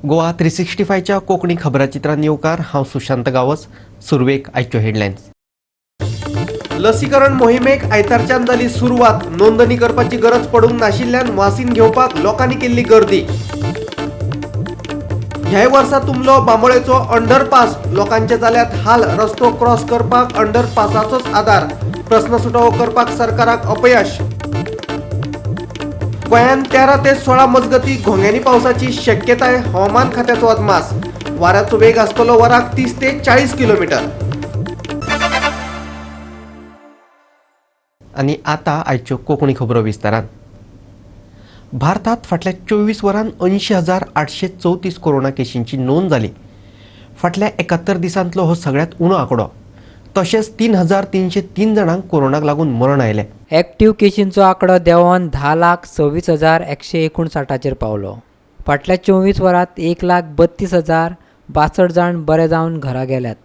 गोवा 365च्या कोंकणी खबराचित्रांत येवकार. हांव सुशांत गांवस. सुरवेक आयच्यो हेडलायन्स. लसीकरण मोहिमेक आयतारच्यान जाली सुरवात. नोंदणी करपाची गरज पडूंक नाशिल्ल्यान वासीन घेवपाक लोकांनी केल्ली गर्दी. ह्याय वर्सा तुंबलो बांबोळेचो अंडरपास. लोकांचे जाल्यात हाल. रस्तो क्रॉस करपाक अंडरपासाचोच आदार. प्रस्न सुटावो करपाक सरकाराक अपयश. गोंयांत 13 ते 16 मजगती घोंग्यांनी पावसाची शक्यताय. हवामान खात्याचो अदमास. वाऱ्याचो वेग आसतलो वराक 30 ते 40 किलोमिटर. आनी आतां आयच्यो कोंकणी खबरो विस्तारान. भारतात फाटल्या 24 वरांत 80,834 कोरोना केशींची नोंद जाली. फाटल्या 71 दिसांतलो हो सगळ्यांत उणो आंकडो. तशेंच 3303 जाणांक कोरोनाक लागून मरण आयलें. एक्टीव केशींचो आंकडो देंवोन 10,26,159चेर पावलो. फाटल्या 24 वरांत 1,32,062 जाण बरे जावन घरा गेल्यात.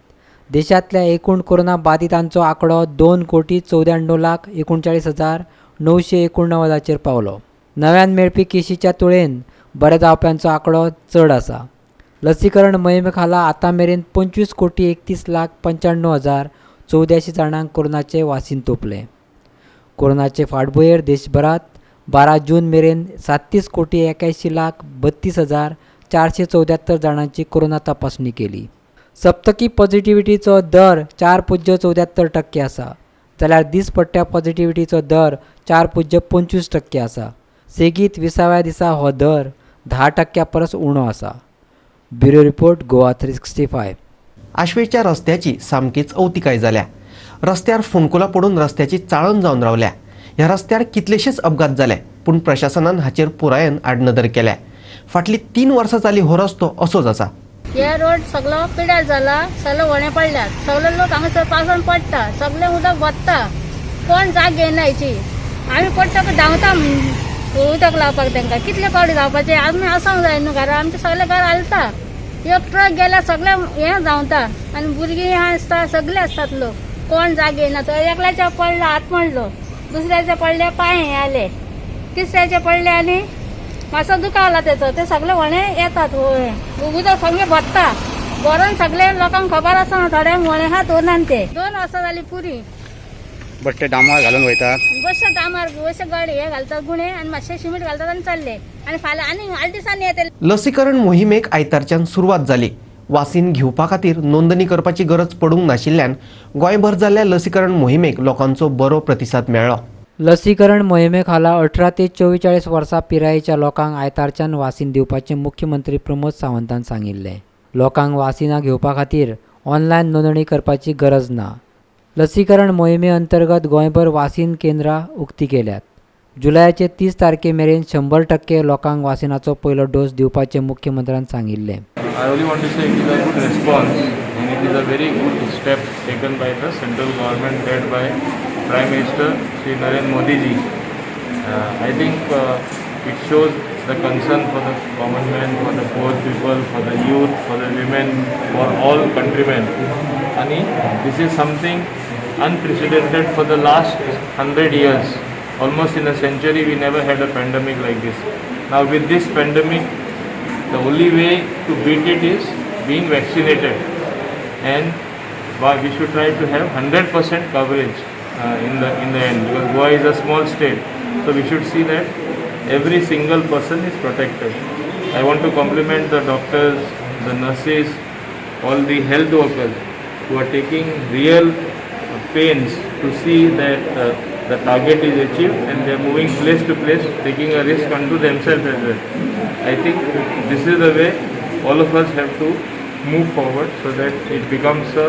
देशांतल्या एकूण कोरोना बादितांचो आंकडो 2,94,39,989चेर पावलो. नव्यान मेळपी केशीच्या तुळेन बरे जावप्यांचो आंकडो चड आसा. लसीकरण मोहिमे खाला आतां मेरेन 25,31,95,084 जाणांक कोरोनाचें वासीन तोपलें. कोरोनाचे फाटभुंयेर देशभरात 12 जून मेरेन 37,81,32,474 जाणांची कोरोना तपासणी केली. सप्तकी पॉझिटिव्हिटीचो दर 4.74% आसा, जाल्यार दिसपट्ट्या पॉझिटिव्हिटीचो दर 4.25% आसा. सेगीत 20व्या दिसा हो दर 10 टक्क्या परस उणो आसा. Bureau report, Goa 365. आशवेच्या रस्त्याची सामकीच अवतिकाय जाल्या. रस्त्यार फोंडकुलां पडून रस्त्याची चाळण जावन रावल्या. ह्या रस्त्यार कितलेशेच अपघात जाले, पूण प्रशासनान हाचेर पुरायेन आडनदर केल्या. फाटलीं 3 वर्सां जाली हो रस्तो असोच आसा. हे रोड सगळो पिड्यार जाला. सगळे व्हणे पडल्यात. सगळे लोक हांगासर पावसान पडटा. सगळे उदक भरता. कोण जाग घेयना हेची. आमी पडटा धांवता उदक लावपाक तांकां. कितले पावटी धांवपाचे? आमी आसोंक जाय न्हू घरा. आमचे सगळे घर हालता. एक ट्रक गेल्यार सगळे हें धांवता आनी भुरगीं आसता, सगळे आसतात लोक. कोण जाग घेयना. तर एकल्याच्या पडलो हात मोडलो, दुसऱ्याचे पडले पांय हे आले, तिसऱ्याचे पडले आनी मातसो दुखावला तेचो. ते सगळे व्हणे येतात. होय, उदक सगळे भरता बरोवन सगळे लोकांक खबर आसा. थोड्यांक व्हणे आहा, दोनान ते 2 वर्सां जाली पुरी. बट्टे डांबर घालून वयतात. बशे डांबर, बशे गाडी हे घालतात, गुणे आनी मातशे शिमीट घालतात आनी चल्ले. आनी फाल्यां आनी आठ दिसांनी येतले. लसीकरण मोहिमेक आयतारच्यान सुरवात जाली. वासीन घेवपा खातीर नोंदणी करपाची गरज पडूंक नाशिल्ल्यान गोंयभर जाल्ल्या लसीकरण मोहिमेक लोकांचो बरो प्रतिसाद मेळ्ळो. लसीकरण मोहिमे खाला 18 ते 44 वर्सां पिरायेच्या लोकांक आयतारच्यान वासीन दिवपाचें मुख्यमंत्री प्रमोद सावंतान सांगिल्लें. लोकांक वासिनां घेवपा खातीर ऑनलायन नोंदणी करपाची गरज ना. लसीकरण मोहिमे अंतर्गत गोंयभर वासीन केंद्रां उक्ती केल्यात. जुलयाचे 30 तारखे मेरेन 100% लोकांक वासिनाचो पयलो डोस दिवपाचें मुख्यमंत्र्यान सांगिल्लें. I only want to say it is a good response and it is a very good step taken by the central government led by Prime Minister Shri Narendra Modi ji. I think it shows the concern for the common man, for the poor people, for the youth, for the women, for all countrymen. And this is something unprecedented for the last 100 years. Almost in a century, we never had a pandemic like this. Now, with this pandemic, the only way to beat it is being vaccinated, and why we should try to have 100% coverage in the end, because Goa is a small state, so we should see that every single person is protected. I want to compliment the doctors, the nurses, all the health workers who are taking real pains to see that the target is achieved, and they are moving place to place, taking a risk unto themselves as well. I think this is the way all of us have to move forward so that it becomes a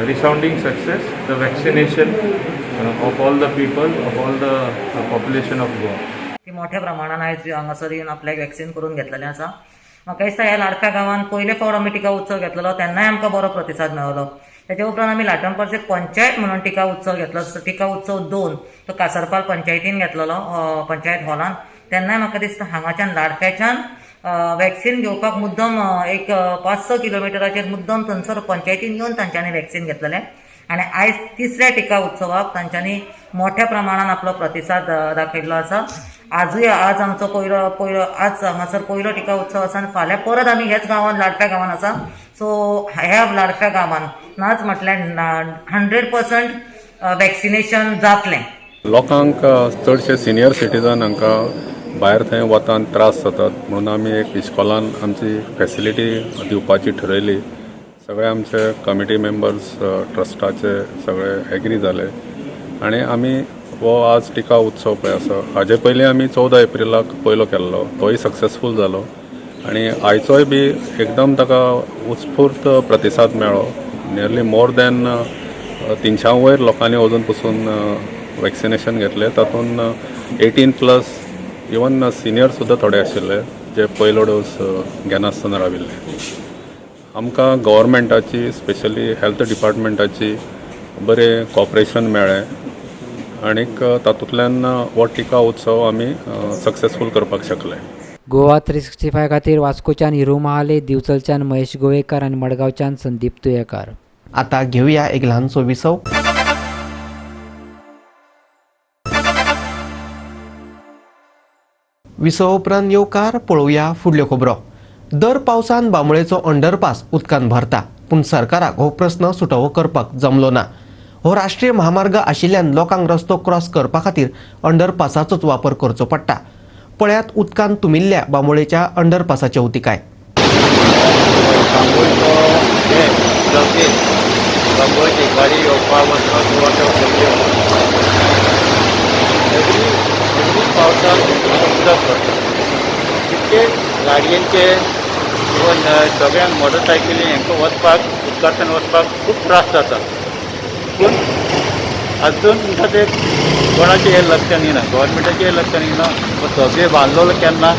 resounding success, the vaccination of all the people, of all the population of Goa. ती मोठ्या प्रमाणान आयज हांगासर येवन आपल्याक vaccine करून घेतलेलें आसा. म्हाका दिसता ह्या लाडक्या गांवान पयले फावट आमी टिका उत्सव घेतलेलो तेन्नाय आमकां बरो प्रतिसाद मेळलो. तेच्या उपरांत आमी लाटंपर्से पंचायत म्हणून टिका उत्सव घेतलो, टिका उत्सव 2, तो कासरपाल पंचायतीन घेतलेलो, पंचायत हॉलान. तेन्नाय म्हाका दिसता हांगाच्यान लाडक्याच्यान वॅक्सिन घेवपाक मुद्दम एक 5-6 किलोमिटराचेर मुद्दम थंयसर पंचायतीन येवन तांच्यांनी वॅक्सिन घेतलेलें. आनी आयज तिसऱ्या टिका उत्सवाक तांच्यांनी मोठ्या प्रमाणान आपलो प्रतिसाद दाखयल्लो आसा. आजूय आज आमचो पयलो पयलो आज हांगासर पयलो टिका उत्सव आसा आनी फाल्यां परत आमी ह्याच गांवान लाडप्या गांवान आसा. सो ह्या लाडप्या गांवान नाच म्हटल्यार 100% वॅक्सिनेशन जातलें. लोकांक चडशे सिनियर सिटीजन हांकां भायर थंय वतान त्रास जातात म्हणून आमी एक इस्कॉलान आमची फॅसिलिटी दिवपाची ठरयली. सगळे आमचे कमिटी मेंबर्स ट्रस्टाचे सगळे एग्री जाले आनी आमी हो आज टिका उत्सव पळय आसा. हाजे पयलीं आमी 14 एप्रिलाक पयलो केल्लो, तोय सक्सेसफूल जालो आनी आयचोय बी एकदम ताका उत्स्फूर्त प्रतिसाद मेळ्ळो. नियरली मोर दॅन 300 वयर लोकांनी अजून पसून वॅक्सिनेशन घेतलें. तातूंत 18+ इवन सिनियर सुद्दां थोडे आशिल्ले जे पयलो डोस घेनासतना राविल्ले. आमकां गव्हर्मेंटाची, स्पेशली हेल्थ डिपार्टमेंटाची बरें कॉपरेशन मेळ्ळें आनीक तातूंतल्यान हो टिका उत्सव आमी सक्सेसफूल करपाक शकले. गोवा 365 खातीर वास्कोच्यान हिरू महाले, दिवचलच्यान महेश गोवेकर आनी मडगांवच्यान संदीप तुयेकार. आता घेऊया एक ल्हानसो विसव. विसव उपरांत येवकार. पळोवया फुडल्यो खबरो. दर पावसान बांबोळेचो अंडरपास उदकान भरता, पूण सरकाराक हो प्रस्न सुटावो करपाक जमलो ना. हो राष्ट्रीय महामार्ग आशिल्ल्यान लोकांक रस्तो क्रॉस करपा खातीर अंडरपासाचोच वापर करचो पडटा. पळयात उदकान तुमिल्ल्या बांबोळेच्या अंडरपासाची अवतिकाय. बांबोळची गाडी येवपाक वचपाक एवरी एवरी पावसाक उदक पडटा. तितके गाडयेंचे इवन सगळ्यांक मोटरसायकली हांकां वचपाक उदकांतल्यान वचपाक खूब त्रास जाता. पूण अजून सुद्दां ते कोणाचें हें लक्षान येना, गव्हर्मेंटाचें लक्षान येना. सगळें बांदलेलो केन्ना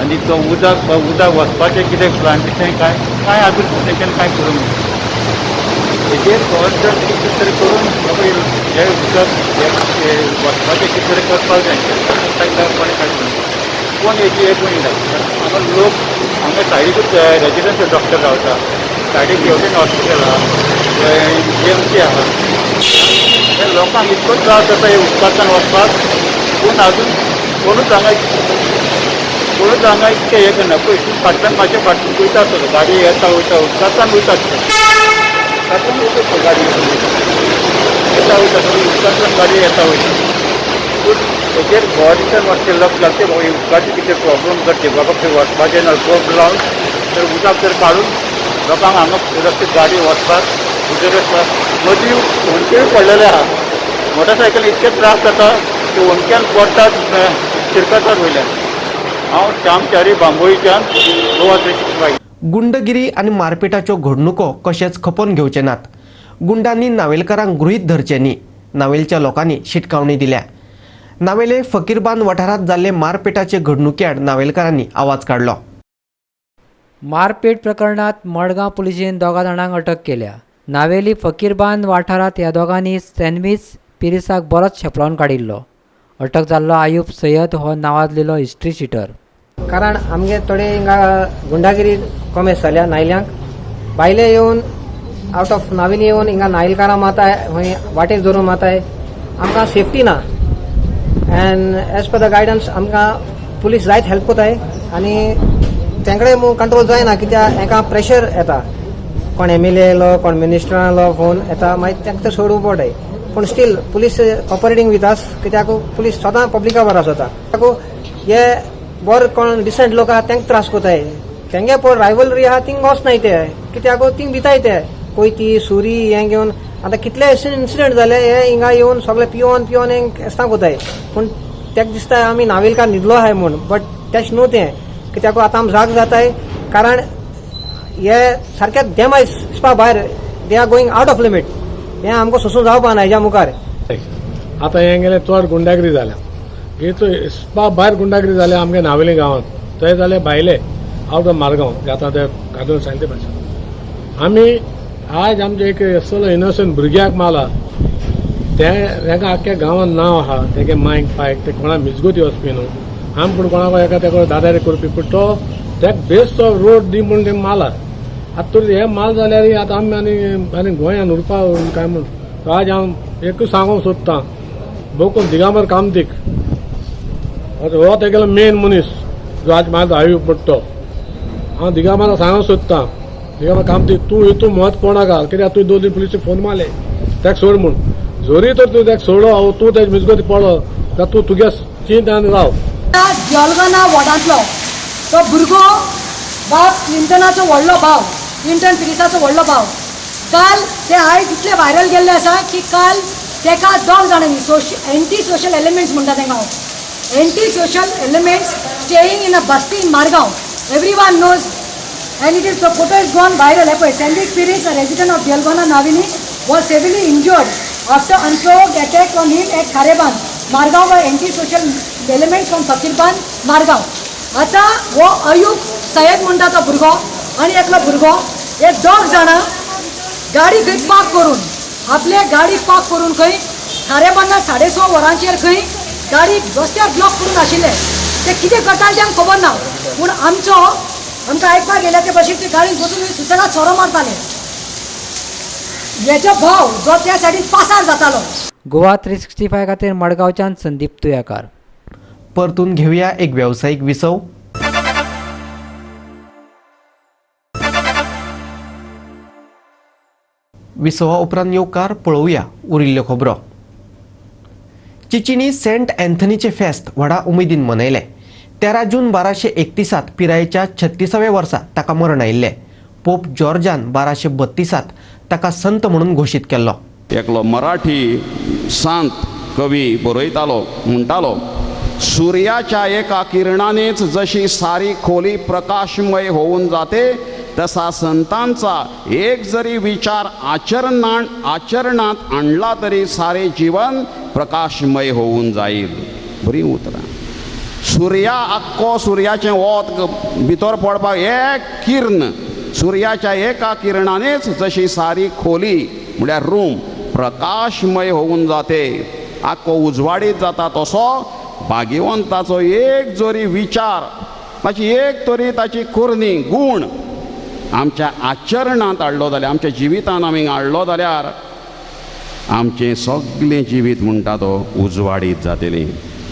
आनी तो उदक उदक वचपाचें कितें प्लांटेशन काय काय अजून तेंच्यान कांय करूंक ना. हेजेर गव्हर्मेंटान कितें तरी करून बाबा हें उदक हें वचपाचें कितें तरी करपाक जाय. कोणें कांय कोण हेजी हें कोण येना. हांगा लोक हांगा सायडीकूच रेजिडन्शियल डॉक्टर रावता, सायडीक हेवटेन हॉस्पिटल आहा, जीएमसी आहा. हे लोकांक इतको त्रास जाता हे उदकांतल्यान वचपाक. पूण अजून कोणूच हांगा इतकें हें करना. पळय फाटल्यान म्हाज्या फाटल्यान वयता आसतलो गाडी येता वयता उदकांतल्यान वयता आसता, फाटल्यान वयता गाडी येता वयता उदकांतल्यान गाडी येता वयता. पूण हेजेर गव्हर्मेंटान मातशें लक्ष घालचें बाबा उदकाचें कितें प्रॉब्लम करचें बाबा खंय वचपाचें नळकोप लावन तर उदक तर काडून लोकांक हांगा सुरक्षीत गाडी वचपाक उदक वचपाक. मदीं हुंडकेय पडलेले आहा, मोटरसायकल इतके त्रास जाता की हुंडक्यान पडटात, शिरकतात वयल्यान. हांव श्याम च्यारी, बांबोळीच्यान, गोवा 365. गुंडगिरी आनी मारपेटाच्यो घडणुको कशेंच खपोवन घेवचे नात. गुंडांनी नावेलकारांक गृहीत धरचें न्ही, नावेलच्या लोकांनी शिटकावणी दिल्या. नावेले फकीरबांद वाठारांत जाल्ले मारपेटाचे घडणुके आड नावेलकारांनी आवाज काडलो. मारपेट प्रकरणात मडगांव पुलिशेन 2 जाणांक अटक केल्या. नावेली फकीरबांद वाठारांत ह्या दोगांनी सँडवीच पिरिसाक बरोच शेपलावन काडिल्लो. अटक जाल्लो आयुब सय्यद हो नांवाजलेलो हिस्ट्री शिटर. कारण आमगे थोडे हिंगा गुंडागिरी कॉमेस जाल्या. नायल्यांक भायले येवन आवट ऑफ नावेली येवन हिंगा नायलकारां माताय, खंय वाटेर धरून माताय. आमकां सेफ्टी ना and as per the guidance आमकां पुलीस जायत हेल्प कोताय आनी तेंकडे कंट्रोल जायना कित्याक हेंकां प्रेशर येता. कोण एम एल ए आयलो, कोण मिनिस्टरालो फोन येता, मागीर तांकां ते सोडूं पडटाय. पूण still police cooperating with us कित्याक पुलीस सदां पब्लिका बरो आसता. हे बरो कोण डिसंट लोक आहा तांकां त्रास कोताय. तेंगे पळय रायवलरी आहा थिंग वचनाय ते कित्याक थिंग भिताय ते कोयती सुरी हें घेवन. आतां कितले इन्सिडंट जाले हे हिंगा येवन सगळे पियोन पियोन हें केस्तां कोताय. पूण तेका दिसता आमी नावेलकार न्हिदलो आहाय म्हूण, बट तेश न्हू तें कित्याक आतां आमी जाग जाताय. कारण हे सारके देमाय हिसपा भायर, they are going out of limit. हें आमकां सोंसूं जावपा ना हेज्या मुखार. आतां हें गेलें चड गुंडागिरी जाल्या, हेतू हिसपा भायर गुंडागिरी जाल्या आमगे नावेली गांवांत. थंय जाले भायले आवट ऑफ मारगांव आतां ते काजून सांगते भाशेन आमी आज आमचे एक असलो इनोसंट भुरग्याक मारला. ते तेका आख्ख्या गांवांत नांव आहा, तेगे मायक पायक ते कोणा मिजगुती वचपी न्हू. आम पूण कोणाक एका तेका दादारी करपी, पूण तो तेका बेस्ट तो रोड दी म्हूण ते मारला. आतां तर हे माल जाल्यार आतां आमी आनी आनी गोंयान उरपा काय म्हूण. आज हांव एकूच सांगूंक सोदतां, भोव दिगंबर कामतीक हो तेगेलो मेन मनीस जो आज म्हाजो आयुब पडटो. हांव दिगंबराक सांगूंक सोदतां, दिगंबर कामतीक तूं हितून म्हत्व पडनाका, कित्याक तुवें 2 दीस पुलिसी फोन मारले तेका सोड म्हूण. जरी तर तूं तेका सोडलो, तूं तेजे मिजगती पडलो जाल्यार तूं तुगे चिंत आनी राव. जलगाना वॉर्डांतलो तो भुरगो बाब क्लिंटनाचो व्हडलो भाव, क्लिंटन पिरिसाचो व्हडलो भाव. काल ते आयज इतले व्हायरल गेल्ले आसा की काल तेका 2 जाणांनी एंटी सोशल एलिमेंट्स म्हणटा तेंका हांव, anti social elements staying in a basti in Margao, every one knows and it is the photo is gone viral. हे पळय, Sandeep Pires, a resident of Dialgona Navelim, was severely injured after unprovoked attack on him at Kharebandh, Margao by anti social elements from Fakirband, Margao. आतां हो अयूब सयद म्हणटा तो भुरगो आनी एकलो भुरगो, हे 2 जाणां गाडी खंय पार्क करून, आपले गाडी पार्क करून खंय खारेबांदा 6:30 वरांचेर खंय गाडी रस्त्यार ब्लॉक करून आशिल्ले. ते कितें करताले तें आमकां खबर ना, पूण आमकां आयकपाक गेल्या ते भशेन ते गाडयेन बसून सुसेगाद सोरो मारताले. हेचो भाव जो त्या सायडीन पासार जातालो. गोवा 365 खातीर मडगांवच्यान संदीप तुयाकार. परतून घेवया एक वेवसायीक विसव. विसवा उपरांत येवकार पळोवया उरिल्ल्यो खबरो. चिचिनी सेंट अँथनीचे फेस्त व्हडा उमेदीन मनयले. 13 जून 1231 पिरायेच्या 36व्या वर्सा ताका मरण आयिल्लें. पोप जॉर्जान 1232 ताका संत म्हणून घोशीत केल्लो. एकलो मराठी सांत कवी बरयतालो, म्हणटालो, सूर्याच्या एका किरणानेच जशी सारी खोली प्रकाशमय होऊन जाते, तसा संतांचा एक जरी विचार आचरणात आणला तरी सारे जीवन प्रकाशमय होऊन जाईल. बरी उतरां. सूर्या आख्खो सूर्याचें वत भितर पडपाक एक किर्ण, सूर्याच्या एका किरणानेच जशी सारी खोली म्हळ्यार रूम प्रकाशमय होऊन जाते, आख्खो उजवाडीत जाता, तसो भाग्यवंताचो एक जरी विचार, ताची एक तरी ताची करणी गूण आमच्या आचरणांत हाडलो जाल्यार, आमच्या जिवितान आमी हाडलो जाल्यार आमचें सगळें जिवीत म्हणटा तो उजवाडीत जातलें.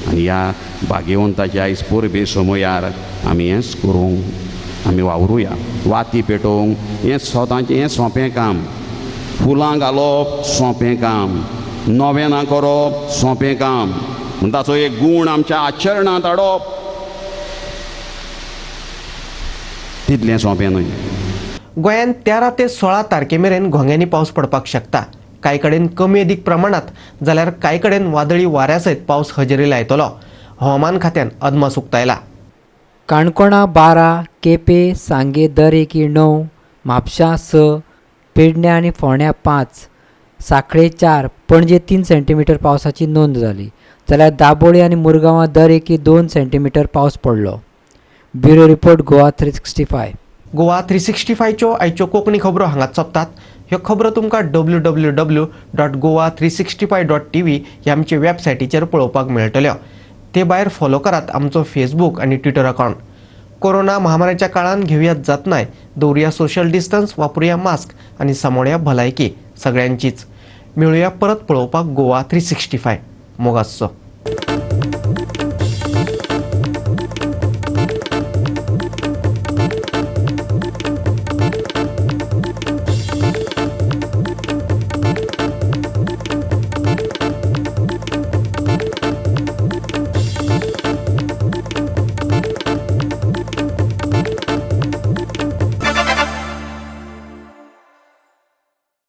आनी ह्या भाग्यवंताच्या आयज परबे समयार आमी हेंच करूंक आमी वावरुया. वाती पेटोवंक हें सदांचें हें सोंपें काम, फुलां घालप सोंपें काम, नोवेनां करप सोंपें काम, पूण ताचो एक गूण आमच्या आचरणांत हाडप तितलें सोंपें न्हय. गोंयांत 13 ते 16 तारखे मेरेन घोंग्यांनी पावस पडपाक शकता. कांय कडेन कमी अदीक प्रमाणांत जाल्यार कांय कडेन वादळी वाऱ्या सयत पावस हजेरी लायतलो. हवामान खात्यान अदमास उक्तायला. काणकोणा 12, केपें, सांगे दर एकी 9, म्हापशां 6, पेडण्यां आनी फोंड्यां 5, सांखळे 4, पणजे 3 सेंटीमिटर पावसाची नोंद जाली. जाल्यार दाबोळी आनी मुरगांवां दर एकी 2 सेंटीमिटर पावस पडलो. Bureau report, Goa 365. Goa 365च्यो आयच्यो कोंकणी खबरो हांगाच सोंपतात. ह्यो खबरो तुमकां www.goa365.tv ह्या आमचे वेबसायटीचेर पळोवपाक मेळटल्यो. ते भायर फॉलो करात आमचो फेसबूक आनी ट्विटर अकावंट. कोरोना महामारीच्या काळान घेवयात जतनाय, दवरुया सोशल डिस्टन्स, वापरुया मास्क आनी सांबाळया भलायकी सगळ्यांचीच. मेळुया परत पळोवपाक गोवा 365. मोगासचो.